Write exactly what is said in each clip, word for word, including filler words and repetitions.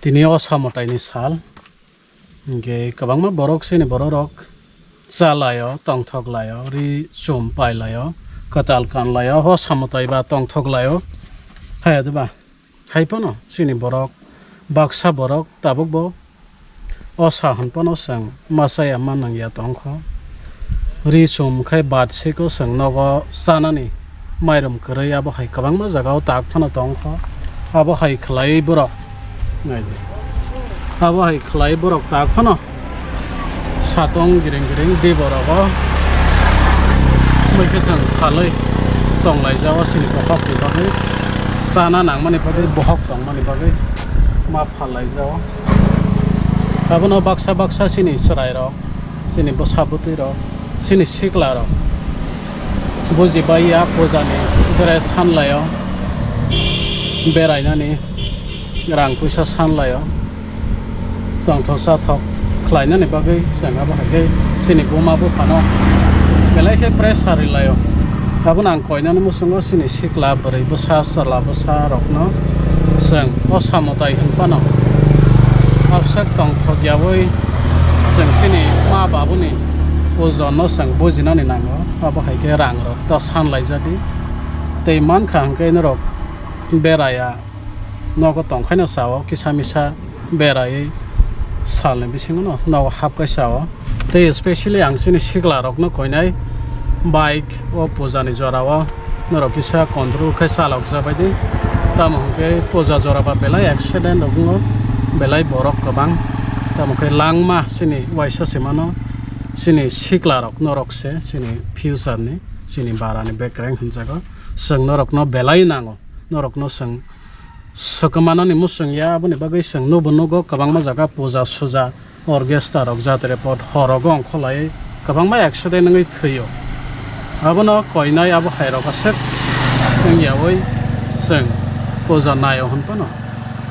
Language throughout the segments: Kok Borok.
Tini o samwtaini sal, hinkhe kwbangma borok chini bororok chalaio, tongthoklaio, ri chum pailaio, kwtal kanlaio, o samwtai ba tongthoklaio. Haya de ba? Hai phano chini borok, baksa borok tabukbo o sa hwn phano chwng ma chaya ma nangya tongkho. Ri chum khai bat siko chwng nogo chanani mairum kwrwi, abo hai kwbangma jagao tak phano tongkho. Abo hai khlai borok, nai di. Abo hai khlai borok tak phano satong giring giring di borogo. Mui khe chwng phalwi tonglaijao chini bokhokni bagwi, chana nangmani bagwi, bokhok tongmani bagwi ma phallaijao. Abono baksa baksa chini chwrairok, chini bwsa bwtwirok, chini siklarok bujibai ya pujani dress sanlaio, berainani rang puisa sanlaio, tongthok sathok khlainani bagwi chwng abo hai khe chini buma buphano belai khe pressure rwlaio. Abono ang koinani muchungo chini sikla bwrwi bwsa chwla bwsa rokno chwng o samwtai hwn phano abswk tongthok yaui chwng chini ma babuni ojonno chwng bujinani nango. Abo hai khe rang rok ta sanlaijadi tei mankha hwnkhe norok beraya nogo tongkhaino sao kisa misa beraiwi salni bisingono nogo hapkai sao. Tei especially ang chini siklarokno koinai bike o pujani jorao norok kisa control khai chalokjabaidi. Tamo hwnkhe puja joraba belai accident rok wngo, belai borok kwbang. Tamo khe langma chini waisa se mano, chini siklarok norok se chini future ni, chini barani bekreng hwnjago. Chwng norokno belai nango, norokno chwng swkmanani muchung ya, aboni bagwi chwng nubo nugo kwbangma jaga puja suja, orchestra rok, jatre pot, horogo ongkholai kwbangma accident wngwi thwio. Abono koinai abo hai rok aswk wngyaui chwng puja naio hwn phano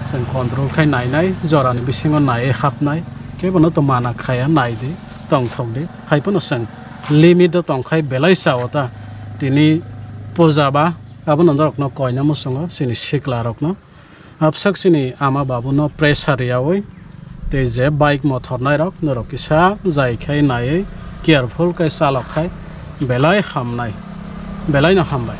chwng control khai nainai, jorani bisingo naiwi hapnai, kebono to mana khaya, nai di, tongthok di, hai phano chwng limit o tongkhai belai chao ta tini puja ba. Abono norokno koina muchungo chini sikla rokno. Abswk chini ama babu no pressure riyaui tei je bike mothor nairok norok kisa jai khai naiwi careful khai chalok khai belai hamnai, belai no hambai.